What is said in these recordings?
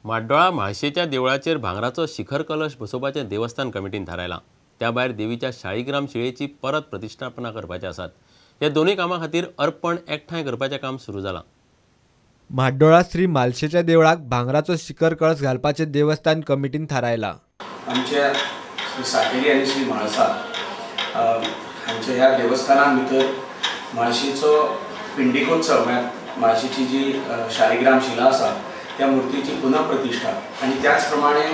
म्हाड्डोळा म्हाळशेच्या देवळाचेर भांगराचो शिखर कलश बसोवपाचें देवस्थान कमिटीन थारायलां. त्या भायर देवीच्या शाळीग्राम शिळेची परत प्रतिश्ठापना करपाचे आसात. ह्या दोनूय कामां खातीर अर्पण एकठांय करपाचें काम सुरू जालां. म्हाड्डोळा श्री म्हाळशेच्या देवळाक भांगराचो शिखर कळस घालपाचें देवस्थान कमिटीन थारायलां. आमच्या श्री सातेरी आनी श्री म्हाळसा हांच्या ह्या देवस्थानां भितर म्हाळशेचो पिंडिकोत्सव म्हळ्यार म्हाळशेची जी शाळीग्राम शिला आसा त्या मूर्तीची पुनःप्रतिष्ठा आनी त्याच प्रमाणे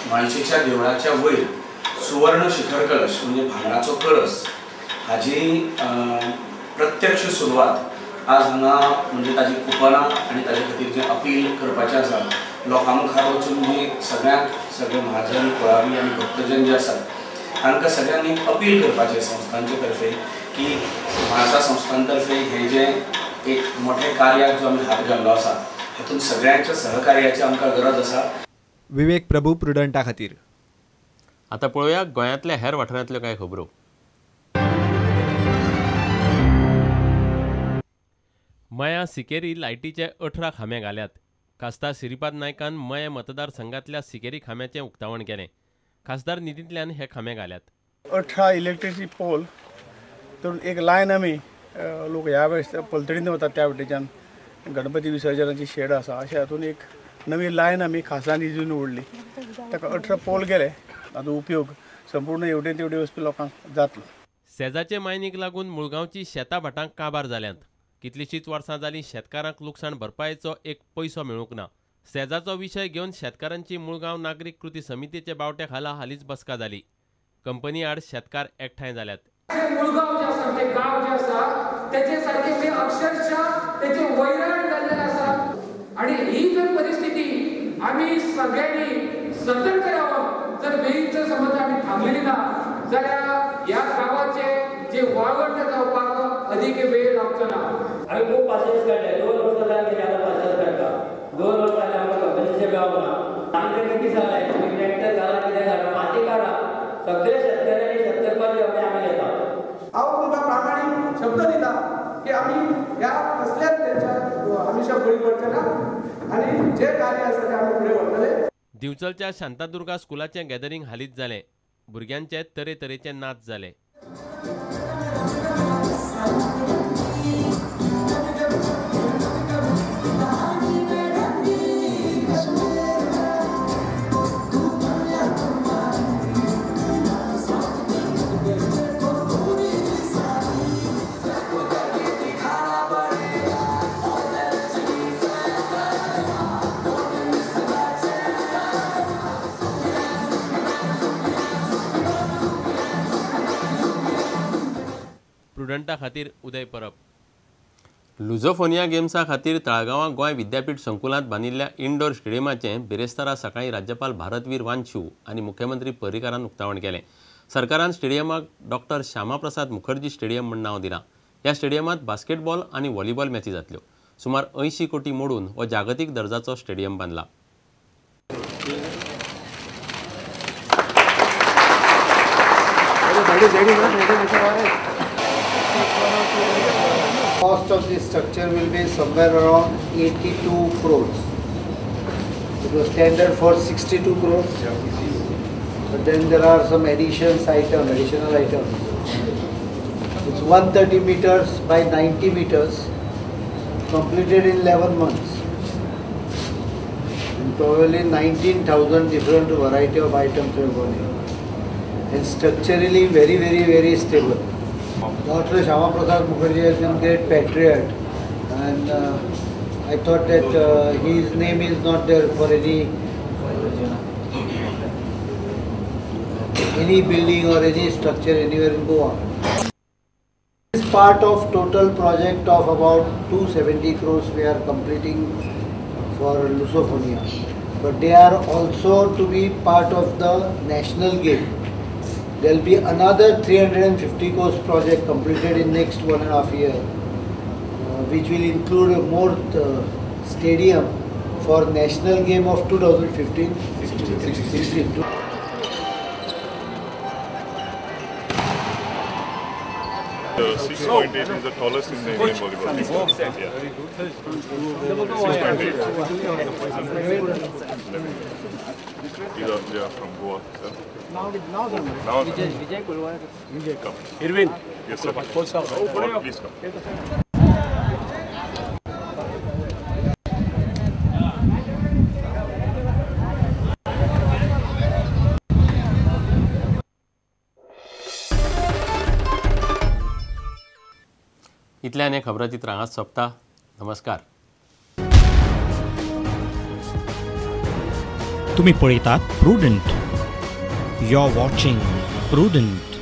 म्हाळशेच्या देवळाच्या वयर सुवर्ण शिखर कलश म्हणजे भांगराचो कळस हाजी प्रत्यक्ष सुरवात आज हांगा म्हणजे ताजी कुपनां आनी ताजे खातीर जें अपील करपाचें आसा लोकां मुखार वचून जी सगळ्यांक सगळे महाजन कुळावी आनी भक्तजन जे आसात तांकां सगळ्यांक एक अपील करपाचें संस्थांचे तर्फे की म्हाळसा संस्थान तर्फे हें जें एक मोठें कार्याक जो आमी हात घाल्लो आसा हातूंत सगळ्यांच्या सहकार्याची आमकां गरज आसा. विवेक प्रभू, प्रुडंटा खातीर. आतां पळोवया गोंयांतल्या हेर वाठारांतल्यो कांय खबरो. मयां सिकेरी लायटीचे 18 खांबे घाल्यात. खासदार श्रीपाद नायकान मयें मतदारसंघांतल्या सिकेरी खांब्याचें उक्तावण केलें. खासदार निधींतल्यान हे खांबे घाल्यात. 18 इलेक्ट्रिसिटी पोल तर एक लायन आमी लोक ह्या वेळेस पलतडीन वतात त्या वटेच्यान गणपती विसर्जनाची शेड आसा अशें हातून एक नवी लायन आमी खासदार निधीन ओडली. ताका 18 पोल गेले. ताचो उपयोग संपूर्ण हेवटेन तेवटेन वचपी लोकांक जातलो. सेजाचे मायनीक लागून मुळगांवची शेतां भाटां काबार जाल्यांत. कितलींशींच वर्सां जालीं शेतकारांक लुकसाण भरपायेचो एक पयसो मेळूंक ना. सेजाचो विशय घेवन शेतकारांची मुळगांव नागरीक कृती समितीचे बावटे खाला हालींच बसका जाली. कंपनी आड शेतकार एकठांय जाल्यात. मुळगांव जे आसा ते गांव जे आसा तेचे सारके ते अक्षरशः तेचे वैराण जाल्ले आसा आनी ही जर परिस्थिती आमी सगळ्यांनी सतर्क रावन जर वेळीच समज आमी थांबलेली ना जाल्यार ह्या गांवाचे जे वाळवंट जावपाक अधिक वेळ लागचो ना. आमी खूब पासियेंस काडले. 2 वर्सां जावन गेली आतां पासियेंस काडटा. 2 वर्सां जालीं आमकां कंपन्सेशन मेळोंक ना. आमी तांकां कितें सांगलें, तुमी ट्रॅक्टर घाला, कितें घाला, माती काडा, सगळे शेतकऱ्यांनी शेत करपाची हमी आमी घेता. हांव तुमकां प्रामाणीक शब्द दिता की आमी ह्या कसल्याच तेंच्या आमिशा बळी पडचे ना आनी जे कार्य आसा तें आमी फुडें व्हरतले. दिवचलच्या शांतादुर्गा स्कुलाचें गॅदरींग हालींच जालें. भुरग्यांचे तरेतरेचे नाच जाले. प्रुडंटा खातीर उदय परब. लुझोफोनिया गेम्सा खातीर ताळगांवां गोंय विद्यापीठ संकुलांत बांदिल्ल्या इंडोर स्टेडियमाचें बिरेस्तारा सकाळीं राज्यपाल भारतवीर वानशू आनी मुख्यमंत्री पर्रीकारान उक्तावण केलें. सरकारान स्टेडियमाक डॉक्टर श्यामाप्रसाद मुखर्जी स्टेडियम म्हूण नांव दिलां. ह्या स्टेडियमांत बास्केटबॉल आनी व्हॉलीबॉल मॅची जातल्यो. सुमार 80 कोटी मोडून हो जागतीक दर्जाचो stadium बांदला. Cost of this structure will be somewhere around 82 crores. It was tendered for 62 crores, but then there are some additional items. It's 130 meters by 90 meters, completed in 11 months. And probably 19,000 different variety of items have gone in. And structurally very, very, very stable. Dr. Shyama Prasad Mukherjee has been great patriot, and I thought that his name is not there for any building or any structure anywhere in Goa. This is part of total project of about 270 crores we are completing for Lusophonia, but they are also to be part of the national game. There will be another 350 crores project completed in next 1.5 year, which will include a more stadium for national game of 2015-16. 6.8 is the tallest in the Indian volleyball team. Yeah. 6.8. These are, they are from Goa, sir. Now, Vijay Kulwar. Come. Irwin. Yes, sir. Please come. इतल्यान हें खबराचित्र हांगाच सोंपता. नमस्कार. तुम्ही पळयतात Prudent. You are watching Prudent.